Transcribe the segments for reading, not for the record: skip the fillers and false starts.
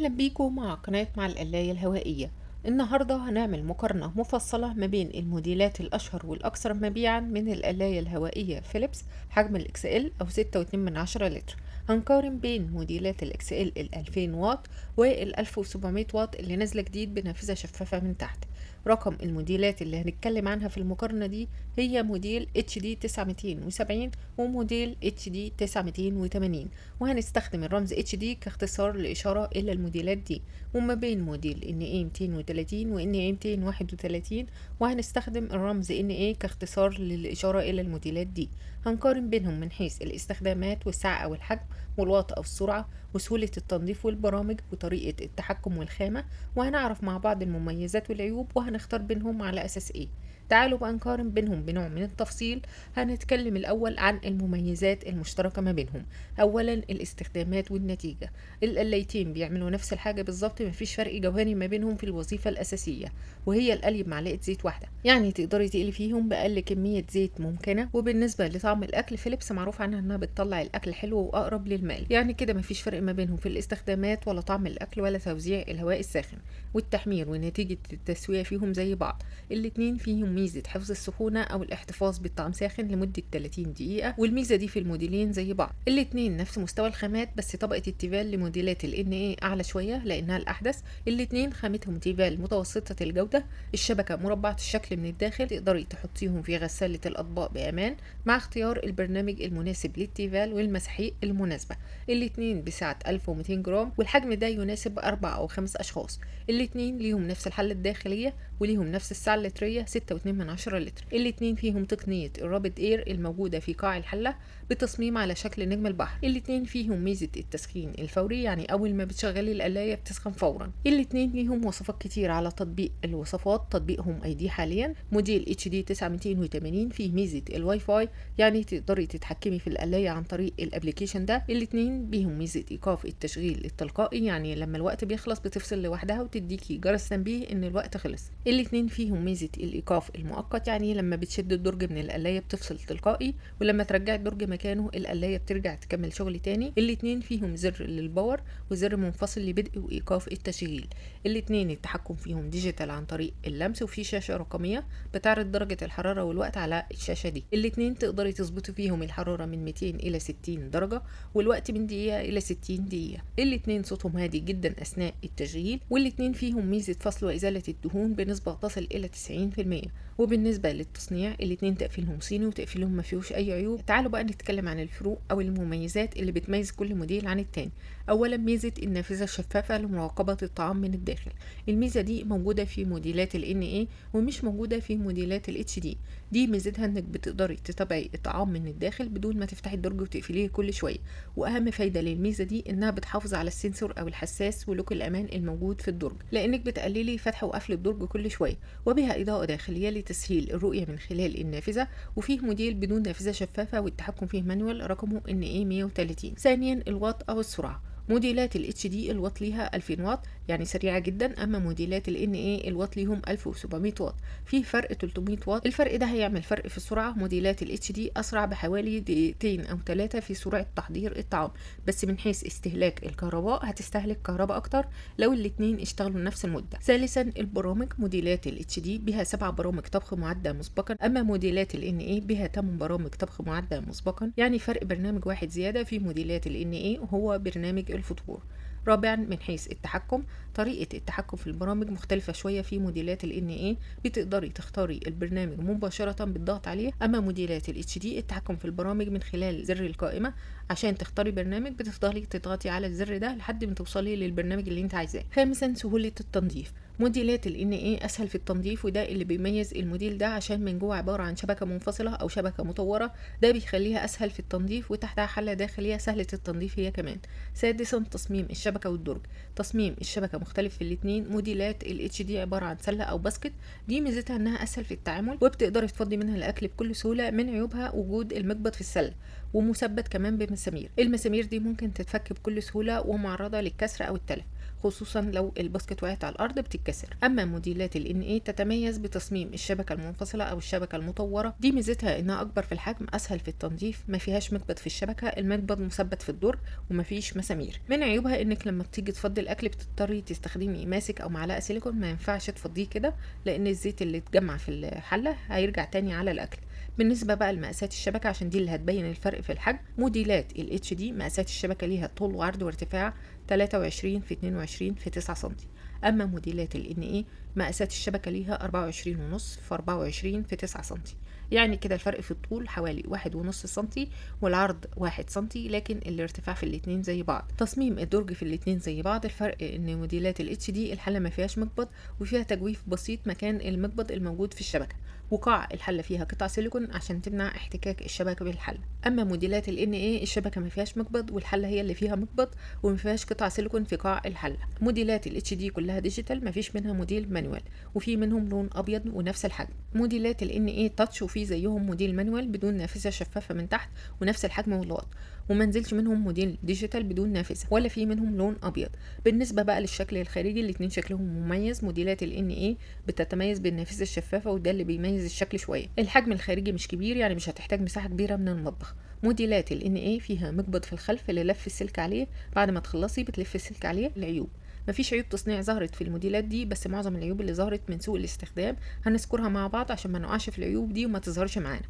أهلا بيكم مع قناة مع القلاية الهوائية. النهاردة هنعمل مقارنة مفصلة ما بين الموديلات الأشهر والأكثر مبيعا من القلاية الهوائية فيليبس حجم ال XL أو 6.2 لتر. هنقارن بين موديلات ال XL ال 2000 واط وال 1700 واط اللي نازلة جديد بنافذة شفافة من تحت. رقم الموديلات اللي هنتكلم عنها في المقارنة دي هي موديل HD 970 وموديل HD 980، وهنستخدم الرمز HD كاختصار لإشارة إلى الموديلات دي، وما بين موديل NA 230 و NA 231 وهنستخدم الرمز NA كاختصار للإشارة إلى الموديلات دي. هنقارن بينهم من حيث الاستخدامات والسعة أو الحجم والواط أو السرعة وسهولة التنظيف والبرامج وطريقة التحكم والخامة، وهنعرف مع بعض المميزات والعيوب وهنختار بينهم على أساس إيه. تعالوا بقى نقارن بينهم بنوع من التفصيل. هنتكلم الأول عن المميزات المشتركة ما بينهم. أولا الاستخدامات والنتيجة، القلايتين بيعملوا نفس الحاجة بالظبط، مفيش فرق جوهري ما بينهم في الوظيفة الأساسية وهي القلي بمعلقة زيت واحدة، يعني تقدري تقلي فيهم بأقل كمية زيت ممكنة. وبالنسبة لطعم الأكل فيليبس معروف عنها إنها بتطلع الأكل حلو وأقرب للمقلي، يعني كده مفيش فرق ما بينهم في الاستخدامات ولا طعم الأكل ولا توزيع الهواء الساخن والتحمير، ونتيجة التسوية فيهم زي بعض. الاتنين فيهم ميزة حفظ السخونة أو الاحتفاظ بالطعم ساخن لمدة 30 دقيقة، والميزة دي في الموديلين زي بعض. الاتنين نفس مستوى الخامات، بس طبقة التيفال لموديلات ال NA أعلى شوية لأنها الأحدث. الاتنين خامتهم تيفال متوسطة الجودة، الشبكة مربعة الشكل من الداخل، تقدري تحطيهم في غسالة الأطباق بأمان مع اختيار البرنامج المناسب للتيفال والمساحيق المناسبة. الاتنين بسعة 1200 جرام، والحجم ده يناسب 4 أو 5 أشخاص. الاتنين ليهم نفس الحلة الداخلية وليهم نفس السعة اللترية 6.2 لتر. الاتنين فيهم تقنية ال Rapid Air الموجودة في قاع الحلة بتصميم على شكل نجم البحر. الاتنين فيهم ميزة التسخين الفوري، يعني أول ما بتشغلي القلاية بتسخن فورا. الاتنين ليهم وصفات كتير على تطبيق الوصفات، تطبيقهم ID حاليا. موديل HD 980 فيه ميزة الواي فاي، يعني تقدري تتحكمي في القلاية عن طريق ال application ده. الاتنين بيهم ميزة ايقاف التشغيل التلقائي، يعني لما الوقت بيخلص بتفصل لوحدها وتديكي جرس تنبيه ان الوقت خلص. الاتنين فيهم ميزة الايقاف المؤقت، يعني لما بتشد الدرج من القلاية بتفصل تلقائي، ولما ترجعي الدرج مكانه القلاية بترجع تكمل شغل تاني. الاتنين فيهم زر لل power وزر منفصل لبدء وايقاف التشغيل. الاتنين التحكم فيهم digital عن طريق اللمس، وفي شاشة رقمية بتعرض درجة الحرارة والوقت على الشاشة دي. الاتنين تقدري تظبطي فيهم الحرارة من 200 إلى 60 درجة والوقت من دقيقة إلى 60 دقيقة. الاتنين صوتهم هادي جدا أثناء التشغيل، والاتنين فيهم ميزة فصل وإزالة الدهون بنسبة تصل إلى 90%. وبالنسبة للتصنيع الاتنين تقفيلهم صيني وتقفيلهم ما فيهوش أي عيوب. تعالوا بقى نتكلم عن الفروق أو المميزات اللي بتميز كل موديل عن التاني. أولا ميزة النافذة الشفافة لمراقبة الطعام من الداخل، الميزة دي موجودة في موديلات ال NA ومش موجودة في موديلات ال HD. دي ميزتها انك بتقدري تتابعي الطعام من الداخل بدون ما تفتحي الدرج وتقفليه كل شوية. واهم فايدة للميزة دي انها بتحافظ على ال sensor او الحساس و lock الامان الموجود في الدرج، لانك بتقللي فتح وقفل الدرج كل شوية. وبها اضاءة داخلية لتسهيل الرؤية من خلال النافذة. وفيه موديل بدون نافذة شفافة والتحكم فيه manual، رقمه NA 130. ثانيا الواط او السرعة، موديلات ال HD الواط ليها 2000 واط يعني سريعة جدا، أما موديلات ال NA الواط ليهم 1700 واط، في فرق 300 واط. الفرق ده هيعمل فرق في السرعة، موديلات ال HD أسرع بحوالي دقيقتين أو 3 في سرعة تحضير الطعام، بس من حيث استهلاك الكهرباء هتستهلك كهرباء أكتر لو الاتنين اشتغلوا نفس المدة. ثالثا البرامج، موديلات ال HD بها 7 برامج طبخ معدة مسبقا، أما موديلات ال NA بها 8 برامج طبخ معدة مسبقا، يعني فرق برنامج واحد زيادة في موديلات ال NA وهو برنامج الفطور. رابعا من حيث التحكم، طريقة التحكم في البرامج مختلفة شوية في موديلات ال NA، بتقدري تختاري البرنامج مباشرة بالضغط عليه، أما موديلات ال HD التحكم في البرامج من خلال زر القائمة. عشان تختاري برنامج بتفضلي تضغطي على الزر ده لحد ما توصلي للبرنامج اللي انت عايزاه. خامسا سهولة التنظيف، موديلات ال NA أسهل في التنظيف، وده اللي بيميز الموديل ده عشان من جوه عبارة عن شبكة منفصلة أو شبكة مطورة، ده بيخليها أسهل في التنظيف، وتحتها حلة داخلية سهلة التنظيف هي كمان. سادسا تصميم الشبكة والدرج، تصميم الشبكة مختلف في الاتنين. موديلات ال HD عبارة عن سلة أو basket، دي ميزتها إنها أسهل في التعامل وبتقدري تفضي منها الأكل بكل سهولة. من عيوبها وجود المقبض في السلة، ومثبت كمان بمسامير. المسامير دي ممكن تتفك بكل سهولة ومعرضة للكسر او التلف، خصوصا لو ال basket وقعت على الارض بتتكسر. اما موديلات ال NA تتميز بتصميم الشبكة المنفصلة او الشبكة المطوره، دي ميزتها انها اكبر في الحجم، اسهل في التنظيف، ما فيهاش مقبض في الشبكة، المقبض مثبت في الدرج وما فيش مسامير. من عيوبها انك لما بتيجي تفضي الاكل بتضطري تستخدمي ماسك او معلقه سيليكون، ما ينفعش تفضيه كده لان الزيت اللي اتجمع في الحلة هيرجع تاني على الاكل. بالنسبة بقى لمقاسات الشبكة عشان دي اللي هتبين الفرق في الحجم، موديلات ال HD مقاسات الشبكة ليها طول وعرض وارتفاع 23 في 22 في 9 سنتي. اما موديلات ال NA مقاسات الشبكة ليها 24.5 في 24 في 9 سنتي، يعني كده الفرق في الطول حوالي 1.5 سنتي والعرض 1 سنتي، لكن الارتفاع في الاتنين زي بعض. تصميم الدرج في الاتنين زي بعض، الفرق ان موديلات ال HD الحلة ما فيهاش مقبض وفيها تجويف بسيط مكان المقبض الموجود في الشبكة، وقاع الحلة فيها قطع سيليكون عشان تمنع احتكاك الشبكة بالحلة. اما موديلات ال NA الشبكة ما فيهاش مقبض والحلة هي اللي فيها مقبض وما فيهاش قطع سيليكون في قاع الحلة. موديلات ال HD كلها digital، ما فيش منها موديل manual، وفي منهم لون ابيض ونفس الحجم. موديلات ال NA touch وفي زيهم موديل manual بدون نافذة شفافة من تحت ونفس الحجم والواط، وما نزلش منهم موديل digital بدون نافذة ولا في منهم لون ابيض. بالنسبة بقى للشكل الخارجي الاتنين شكلهم مميز. موديلات ال NA بتتميز بالنافذة الشفافة وده اللي بيميز الشكل شوية. الحجم الخارجي مش كبير، يعني مش هتحتاج مساحة كبيرة من المطبخ. موديلات ال NA فيها مقبض في الخلف للف السلك عليه، بعد ما تخلصي بتلف السلك عليه. العيوب مفيش عيوب تصنيع ظهرت في الموديلات دي، بس معظم العيوب اللي ظهرت من سوء الاستخدام هنذكرها مع بعض عشان ما نقعش في العيوب دي وما تظهرش معانا.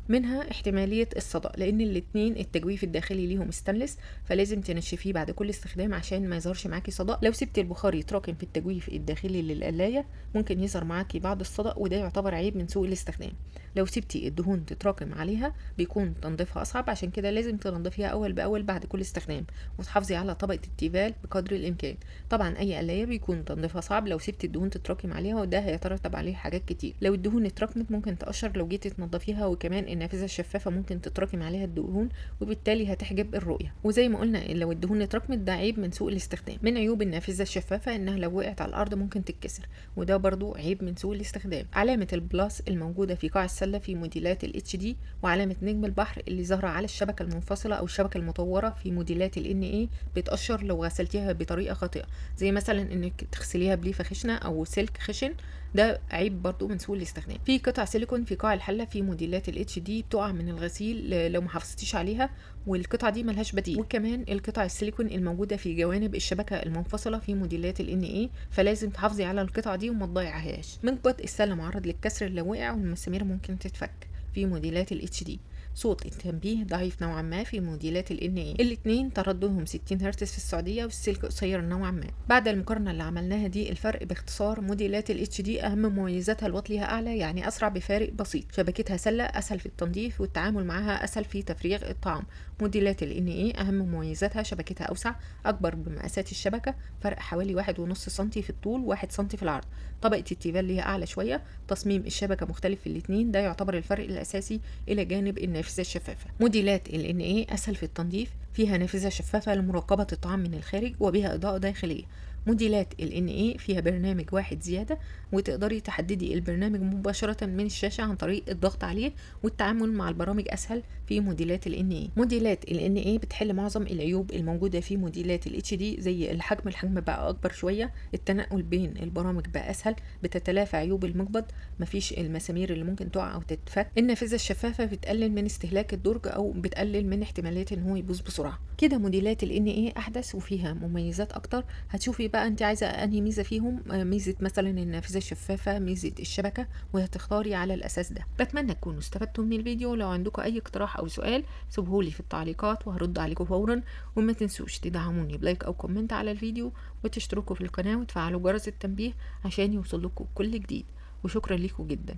منها احتمالية الصدأ، لأن الاتنين التجويف الداخلي ليهم ستانلس، فلازم تنشفيه بعد كل استخدام عشان ما يظهرش معاكي صدأ. لو سبتي البخار يتراكم في التجويف الداخلي للقلاية ممكن يظهر معاكي بعض الصدأ، وده يعتبر عيب من سوء الاستخدام. لو سبتي الدهون تتراكم عليها بيكون تنظيفها أصعب، عشان كده لازم تنظفيها أول بأول بعد كل استخدام، وتحافظي على طبقة التيفال بقدر الإمكان. طبعا أي قلاية بيكون تنظيفها صعب لو سبتي الدهون تتراكم عليها، وده هيترتب عليه حاجات كتير. لو الدهون اتراكمت ممكن تقشر لو جيتي تنظفيها، وكمان النافذة الشفافة ممكن تتراكم عليها الدهون وبالتالي هتحجب الرؤية. وزي ما قلنا لو الدهون اتراكمت ده عيب من سوء الاستخدام. من عيوب النافذة الشفافة انها لو وقعت على الارض ممكن تتكسر، وده برضو عيب من سوء الاستخدام. علامة ال plus الموجودة في قاع السلة في موديلات ال HD، وعلامة نجم البحر اللي ظاهرة على الشبكة المنفصلة او الشبكة المطورة في موديلات ال NA بتقشر لو غسلتيها بطريقة خاطئة، زي مثلا انك تغسليها بليفة خشنة او سلك خشن، ده عيب برضو من سوء الاستخدام. في قطع سيليكون في قاع الحلة في موديلات ال HD بتقع من الغسيل لو ما حافظتيش عليها، والقطعة دي ملهاش بديل. وكمان القطع السيليكون الموجودة في جوانب الشبكة المنفصلة في موديلات ال NA فلازم تحافظي على القطعة دي وما تضيعهاش. مقبض السلة معرض للكسر لو وقع، والمسامير ممكن تتفك في موديلات ال HD. صوت التنبيه ضعيف نوعا ما في موديلات ال NA. الاتنين ترددهم 60 هرتز في السعودية، والسلك قصير نوعا ما. بعد المقارنة اللي عملناها دي الفرق باختصار، موديلات ال HD أهم مميزاتها الواط ليها أعلى، يعني أسرع بفارق بسيط، شبكتها سلة أسهل في التنظيف والتعامل معاها أسهل في تفريغ الطعام. موديلات ال NA أهم مميزاتها شبكتها أوسع، أكبر بمقاسات الشبكة، فرق حوالي 1.5 سنتي في الطول 1 سنتي في العرض، طبقة التيفال ليها أعلى شوية، تصميم الشبكة مختلف في الاتنين، ده يعتبر الفرق الأساسي إلى جانب النافذة الشفافة. موديلات ال NA أسهل في التنظيف، فيها نافذة شفافة لمراقبة الطعام من الخارج وبها إضاءة داخلية. موديلات ال NA فيها برنامج واحد زيادة، وتقدري تحددي البرنامج مباشرة من الشاشة عن طريق الضغط عليه، والتعامل مع البرامج أسهل في موديلات ال NA. موديلات ال NA بتحل معظم العيوب الموجودة في موديلات ال HD، زي الحجم بقى أكبر شوية، التنقل بين البرامج بقى أسهل، بتتلافى عيوب المقبض، مفيش المسامير اللي ممكن تقع أو تتفك، النافذة الشفافة بتقلل من استهلاك الدرج أو بتقلل من احتمالية إن هو يبوظ بسرعة. كده موديلات ال NA أحدث وفيها مميزات أكتر. هتشوفي بقى انت عايزه انهي ميزة فيهم، ميزة مثلا النافذة الشفافه، ميزة الشبكة، وهتختاري على الاساس ده. بتمنى تكونوا استفدتوا من الفيديو. لو عندكم اي اقتراح او سؤال سيبهولي في التعليقات وهرد عليكم فورا، وما تنسوش تدعموني ب like او comment على الفيديو، وتشتركوا في القناة وتفعلوا جرس التنبيه عشان يوصل لكم كل جديد. وشكرا لكم جدا.